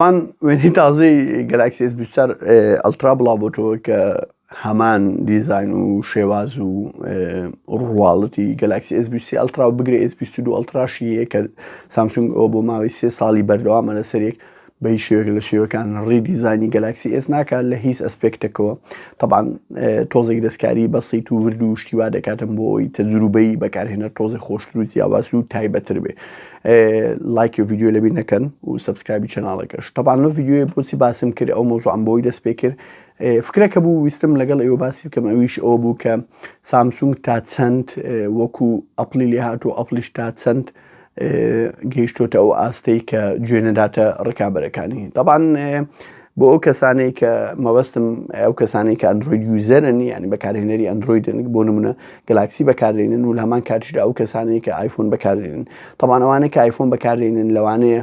من وێنەی تازەی گەلاکسی ئێس 24 ئەلترا بڵاو بۆتەوە کە هەمان دیزاین و شێواز و ڕواڵەتی گەلاکسی ئێس 23 ئەلترا و بگرە ئێس 22 ئەلتراشی هەیە کە سامسونگ ئەوە بۆ ماوەی سێ ساڵی بەردەوامە لەسەر یەک بە هیچ شێوەیەک لە شێوەکان redesign ی گەلاکسی ئێس ناکات لە هیچ aspect ێکەوە تەبان تۆزێک دەستکاری بەسیت و ورد و شتی وا دەکاتم بۆ ئەوی تەجروبەی بەکارهێنەر تۆزێ خۆشتر و جیاواز و تایبەتر بێ لایکی و ڤیدیۆ لەبیر نەکەن و subscribe ی channel ەکەش تەبان لەو ڤیدیۆیە بۆچی باسم کرد ئەو مەوزوعم بۆی دەست پێ کرد فکرەکە بوو ویستم لەگەڵ ئێوە باسی بکەم ئەویش ئەوە بوو کە سامسونگ تا چەند وەکو ئەپلی لێ هات و ئەپلیش تا چەند گەیشتۆتە ئەو ئاستەی کە گوێ نەداتە ڕکابەرەکانی تەبان بۆ ئەو کەسانەی کە مەبەستم ئەو کەسانەی کە ئەندرۆید user ن یعنی بەکارهێنەری ئەندرۆیدن بۆ نمونە گەلاکسی بەکاردێنن و لە هەمان کاتیشدا ئەو کەسانەی کە ئایفۆن بەکاردێنن تەبان ئەوانەی کە ئایفۆن بەکاردێنن لەوانەیە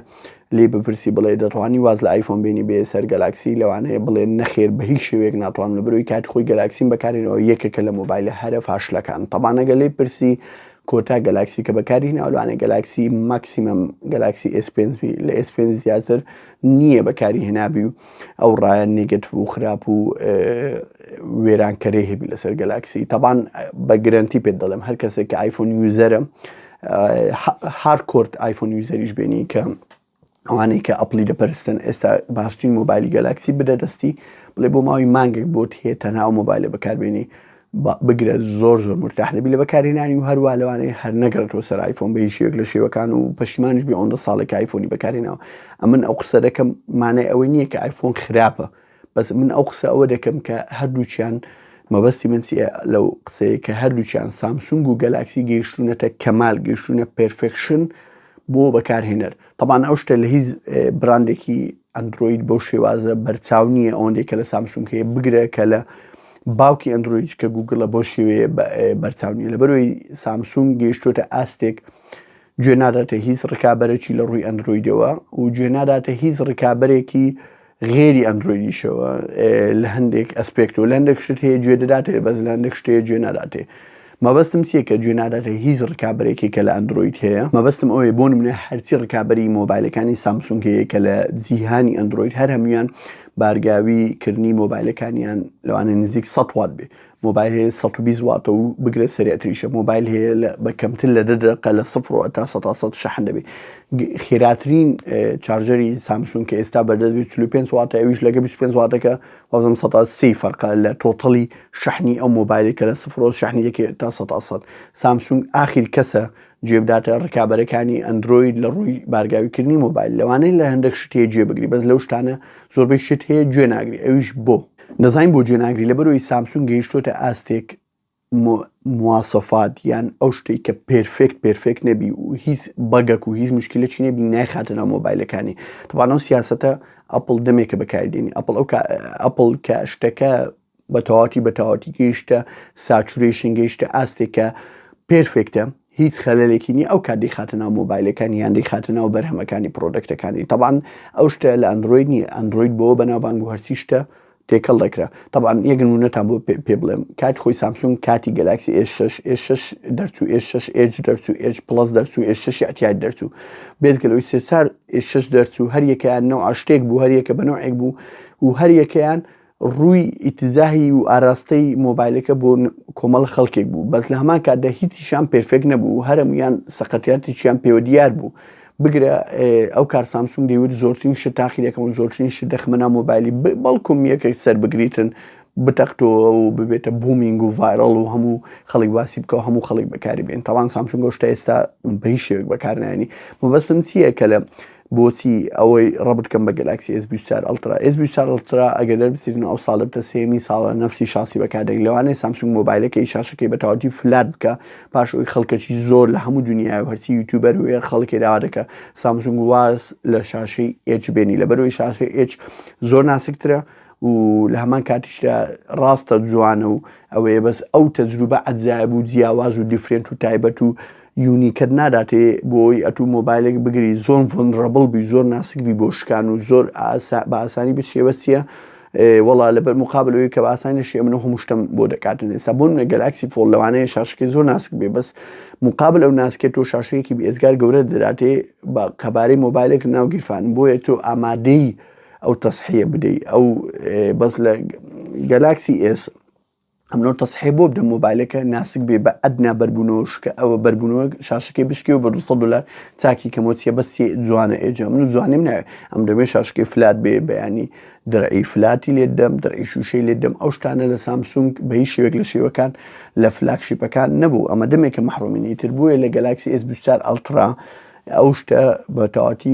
لێ بپرسی بڵێ دەتوانی واز لە ئایفۆن بێنی بێ سەر گەلاکسی لەوانەیە بڵێ نەخێر بە هیچ شێوەیەک ناتوانم لە بەرەوەی کات خۆی گەلاکسیم بەکارێنەوە یەکێکە لە مۆبایلە هەرە فاشلەکان تەبانەگە لێ پرسی کۆتا گەلاکسی کە بەکاری هێناوە لەوانەیە گەلاکسی maximum گەلاکسی ئێس پێنج بی لە ئێس پێنج زیاتر نییە بەکاری هێنابی و ئەو ڕایە negative و خراپ و وێرانکەرەی هەبی لەسەر گەلاکسی تەبان بە گرەنتی پێت دەڵێم هەر کەسێک کە ئایفۆن user ە hardcore ئایفۆن user یش بێنی کە ئەوانەی کە ئەپلی دەپەرستن ئێستا باشترین مۆبایلی گەلاکسی بدە دەستی بڵێ بۆ ماوەی مانگێک بۆت هەیە تەنها ئەو مۆبایلە بەکاربێنی بگرە زۆر زۆر مرتاح دەبی لە بەکارهێنانی و هەروە لەوانەیە هەر نەگەڕێتەوە سەر ئایفۆن بە هیچ شێوەیەک لە شێوەکان و پەشیمانیش بێ ئەوەندە ساڵێک ئایفۆنی بەکارهێناوە ئەمن ئەو قسە دەکەم مانای ئەوەی نییە کە ئایفۆن خراپە بەس من ئەو قسە ئەوە دەکەم کە هەردووچیان مەبەستی من چیە لەو قسەیە کە هەردووچیان سامسونگ و گەلاکسی گەیشتونەتە کەمال گەیشتونە perfection بۆ بەکارهێنەر تەبان ئەو شتە لە هیچ براندێکی ئەندرۆید بەو شێوازە بەرچاو نییە ئەوەندەی کە لە سامسونگ هەیە بگرە کە لە باوکی ئەندرۆید کە گوگڵە بۆ شێوەیە بەرچاو نییە لەبەرەوەی سامسونگ گەیشتۆتە ئاستێک گوێ ناداتە هیچ ڕکابەرێکی لە ڕووی ئەندرۆیدەوە و گوێ ناداتە هیچ ڕکابەرێکی غێری ئەندرۆیدیشەوە لە هەندێک aspect و لە هەندێک شت هەیە گوێ دەداتێ بەس لە هەندێک شتەیە گوێ ناداتێ مەبەستم چییە کە گوێ ناداتە هیچ ڕکابەرێکی کە لە ئەندرۆید هەیە مەبەستم ئەوەیە بۆ نمونە هەرچی ڕکابەری مۆبایلەکانی سامسونگ هەیە کە لە جیهانی ئەندرۆید هەر هەمویان بارگاوی کردنی مۆبایلەکانیان لەوانە نزیک 100 وات بێ مۆبایل هەیە 120 واتە و بگرە سریعتریشە مۆبایل هەیە بە کەمتر لە دە دقە لە سفرەوە تا 100 شەحن دەبێت خێراترین charger ی سامسونگ کە ئێستا بەردەست بێت 45 واتە ئەویش لەگە 25 واتەکە وازم 130 فەرقە لە total ی شەحنی ئەو مۆبایلی کە لە سفرەوە شەحنی دەکرێت تا 100 سامسونگ ئاخیر کەسە گوێ بداتە ڕکابەرەکانی ئەندرۆید لە ڕووی بارگاویکردنی مۆبایل لەوانەیە لە هەندێک شت هەیە گوێ بگری بەس لەو شتانە زۆربەی شت هەیە گوێ ناگری ئەویش بۆ دەزانین بۆ گوێ ناگری لەبەرەوەی سامسونگ گەیشتۆتە ئاستێک مواسەفات یان ئەو شتێک کە perfect perfect نەبی و هیچ bug ەک و هیچ مشکلەی نەبی نایخاتە ناو مۆبایلەکانی تەبان ئەو سیاسەتە ئەپڵ دەمێکە بەکاردێنی ئەپڵ ئەو ئەپڵ کە شتەکە بە تەواوەتی بە تەواوەتی گەیشتە saturation گەیشتە ئاستێک کە perfect ە هیچ خەلەلێکی نییە ئەو کات دەیخاتە ناو مۆبایلەکانی یان دەیخاتە ناو بەرهەمەکانی product ەکانی تەبان ئەو شتە لە ئەندرۆید نییە ئەندرۆید بۆ بەناوبانگ و هەرچی شتە تێکەڵ دەکرا تەبان یەک نمونەتان بۆ پێ بڵێم کات خۆی سامسونگ کاتی گەلاکسی ئێس ئێس دەرچوو ئێس ئێج دەرچوو ئێج پڵەس دەرچوو ئێس اعتیاد دەرچوو بێزگە لەوەی سێ چار ئێس دەرچوو هەر یەکەیان نەوع شتێک بوو هەر یەکە بە نەوعێک بوو و هەر یەکەیان ڕووی ئیتزاهی و ئاراستەی مۆبایلەکە بۆ کۆمەڵە خەڵکێک بوو بەس لە هەمان کاتدا هیچیشان perfect نەبوو هەرمویان سەقەتیاتێکیان پێوە دیار بوو بگرە ئەو کار سامسونگ دەیوت زۆرترین شت تاقی دەکەم و زۆرترین شت دەخمە ناو مۆبایلی بەڵکم یەکێک سەر بگریتن بتەقتەوە و ببێتە booming و viral و هەموو خەڵک باسی بکە و هەموو خەڵک بەکاری بێن تاوان سامسونگ ئەو شتە ئێستا بە هیچ شێوەیەک بەکارنایەنی مەبەستم چییە کە لە بۆچی ئەوەی ڕەبت کەم بە گەلاکسی ئێس 24 ئەڵترا ئێس 24 ئەڵترا ئەگەر دەربچێتن ئەو ساڵە بتە سێمی ساڵە نەفسی شاسی بەکاردێن لەوانەیە سامسونگ مۆبایلەکەی شاشەکەی بە تەواوەتی flat بکە پاش ئەوی خەڵکەکی زۆر لە هەموو دنیای و هەرچی YouTuber و خەڵکی داوا دەکە سامسونگ واز لە شاشەی ئێچ بێنی لەبەرەوەی شاشەی ئێچ زۆر ناسکترە و لە هەمان کاتیشدا ڕاستە جوانە و ئەوەیە بەس ئەو تەجروبە عەجایب و جیاواز و different و تایبەت و unique ەت ناداتێ بۆی ئەتوو مۆبایلێک بگری زۆر vulnerable بی زۆر ناسک بی بۆ شکان و زۆر بە ئاسانی بچیەوە چییە؟ وەڵا لەبەر مقابل ئەوەی کە بە ئاسانی نەشی ئەمن هەموو شتم بۆ دەکاتن ئێستا بۆ منە گەلاکسی فۆڵ لەوانەیە شاشەکەی زۆر ناسک بێ بەس مقابل ئەو ناسکێت تۆ شاشەیەکی بێزگار گەورە دەداتێ بە قەبارەی مۆبایلێک ناو گیرفان بۆیە تۆ ئامادەی ئەو تەسحیە بدەی ئەو بەس لە گەلاکسی ئێس ئەمنۆ تەسحێ بۆ بدەم مۆبایلەکە ناسک بێ بە ئەدنا بەربوونەوە شکە ئەوە بەربوونەوە شاشەکەی بشکێ و بە 200 دلار چاکی کەمەوە چیە بەس چی جوانە ئێجا من جوانیم ناوێ ئەم دەمێ شاشەکەی flat بێ بەیانی درعی flat ی لێ دەم درعی شوشەی لێ دەم ئەو شتانە لە سامسونگ بە هیچ شێوەیەک لە شێوەکان لە flagship ەکان نەبوو ئەمە دەمێکە مەحرومینی تر بۆیە لە گەلاکسی ئێس 24 ئەڵترا ئەو شتە بە تەواتی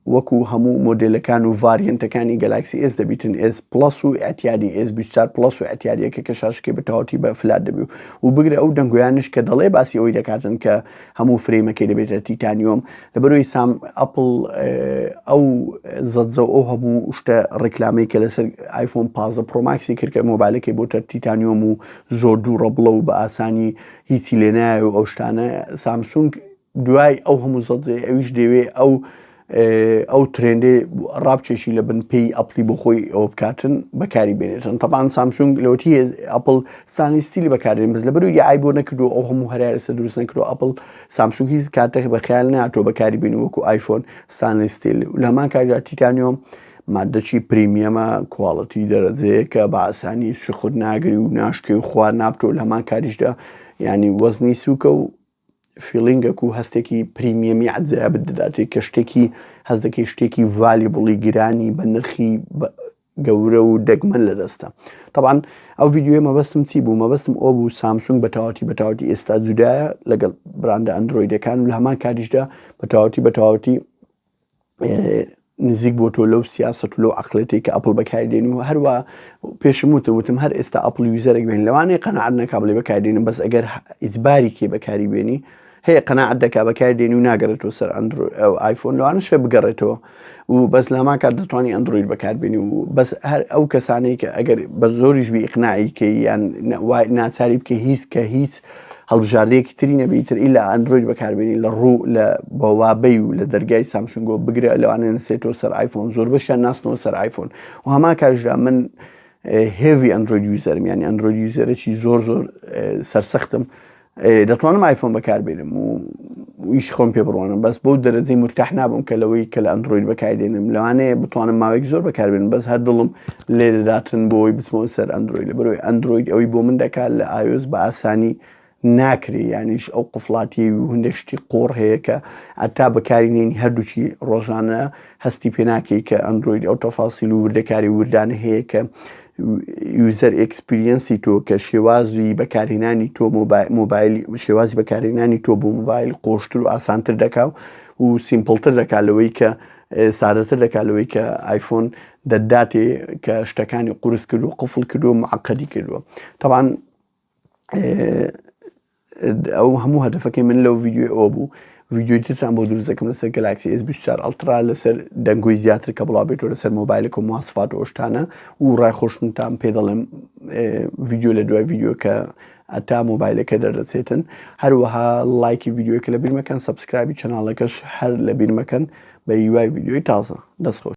وەکو هەموو مۆدێلەکان و variant ەکانی گەلاکسی ئێس دەبیتن ئێس پڵەس و ئیعتیادی ئێس 24 پڵەس و ئیعتیادیەکە کە شاشەکەی بە تەواوەتی بە flat دەبی و بگرە ئەو دەنگۆیانش کە دەڵێ باسی ئەوەی دەکاتن کە هەموو frame ەکەی دەبێتە تیتانیۆم لەبەرەوەی سام ئەپڵ ئەو زەدزە و ئەو هەموو شتە ڕیکلامەی کە لەسەر ئایفۆن 15 پرۆماکسی کرد کە مۆبایلەکەی بۆتە تیتانیۆم و زۆر دوو ڕەبڵە و بە ئاسانی هیچی لێنایە و ئەو شتانە سامسونگ دوای ئەو هەموو زەجەی ئەویش دەیەوێ ئەو ئەو trend ێ ڕابچێشی لە بن پێی ئەپلی بۆ خۆی ئەوە بکاتن بەکاری بێنێتن تەبان سامسونگ لەوەتی ئەپل stainless steel ی بەکارێن بەس لە بەرو یای بۆ نەکردو ئەو هەموو هەرای لەسەر دروست نەکردو ئەپل سامسونگ هیچ کاتێک بە خیال ناتۆ بەکاری بین وەکو ئایفۆن stainless steel لە هەمان کاتدا تیتانیۆم مادەچی premium ە quality دەرەجەیەکە بە ئاسانی سوخت ناگری و ناشکێ و خوار نابتۆ لە هەمان کاریشدا ینی وەزنی سووکە و feeling ێک و هەستێکی premium ی عەجایبت دەداتێ کە شتێکی هەست دەکەی شتێکی valuable ی گرانی بە نرخی گەورە و دەگمەن لە دەستە طبعا ئەو ڤیدیۆی مەبەستم چی بوو مەبەستم ئەو بوو سامسونگ بە تەواوەتی بە تەواوەتی ئێستا جودایە لەگەڵ براندە ئەندرۆیدەکان و لە هەمان کاتیشدا بە تەواوەتی بە تەواوەتی نزیک بۆ تۆ لەو سیاست و لەو عقلێتی کە ئەپل بەکاردێن و هەروە پێشم وتم وتم هەر ئێستا ئەپل user ێک بێن لەوانەیە قەنەعات نەکا بڵێ بەکاردێنم بەس ئەگەر ئیجباری کێ بەکاری بێنی هەیە قەنەعات دەکا بەکاردێنی و ناگەڕێتەوە سەر ئەندرۆ ئەو ئایفۆن لەوانەشە بگەڕێتەوە و بەس لامان کات دەتوانانی ئەندروید بەکاربێنی و بەس هەر ئەو کەسانەی کە ئەگەر بە زۆریش بی ئیقناعی کەی یان ناچاری بکە هیچ کە هیچ هەڵبژاردەیەکی تری نەبێ ئیتر ئیلا ئەندرۆید بەکاربێنی لە ڕوو لە بەوابەی و لە دەرگای سامسونگۆ بگرە لەوانەیە نسێتەوە سەر ئایفۆن زۆربەشیان ناسنەوە سەر ئایفۆن و هەمان کاژدا من heavy ئەندرۆید user م یانی ئەندرۆید user ێکی زۆر زۆر سەرسەختم دەتوانم ئایفۆن بەکاربێنم و ئیش خۆم پێ بڕوانم بەس بەو دەرەجەی مرتاح نابم کە لەوەی کە لە ئەندرۆید بەکاردێنم لەوانەیە بتوانم ماوەیەک زۆر بەکاربێنم بەس هەر دڵم لێ دەداتن بۆی بچمەوە سەر ئەندرۆید لەبەرەوەی ئەندرۆید ئەوی بۆ من دەکات لە ئایۆس بە ئاسانی ناکرێ یانیش ئەو قفڵاتی و هەندێک شتی قۆڕ هەیە کە ئەتا بەکاری نێنی هەردووکی ڕۆژانە هەستی پێناکەی کە ئەندرۆید ئەو تەفاسیل و وردەکاری وردانە هەیە کە user experience ی تۆ کە شێوازی بەکارهێنانی تۆ مۆبایل شێوازی بەکارهێنانی تۆ بۆ مۆبایل قۆشتر و ئاسانتر دەکا و simple تر دەکات لەوەی کە سادەتر دەکات لەوەی کە ئایفۆن دەداتێ کە شتەکانی قورس کردو قفل کردو معقدی کردووە تەبان ئەو هەموو هەدەفەکەی من لەو ڤیدیۆی ئەوە بوو ڤیدیۆی ترتان بۆ دروست دەکەم لەسەر گەلاکسی ئێس 24 ئەڵترا لەسەر دەنگۆی زیاتر کە بڵاو بێتەوە لەسەر مۆبایلەکە و مواسفات و شتانە و ڕای خۆشتان پێ دەڵێم ڤیدیۆ لە دوای ڤیدیۆ کە ئەتا مۆبایلەکە دەردەچێتن هەروەها لایکی ڤیدیۆکە لە بیرمەکەن subscribe ی channel ەکەش هەر لە بیرمەکەن بە هیوای ڤیدیۆی تازە دەستخۆش.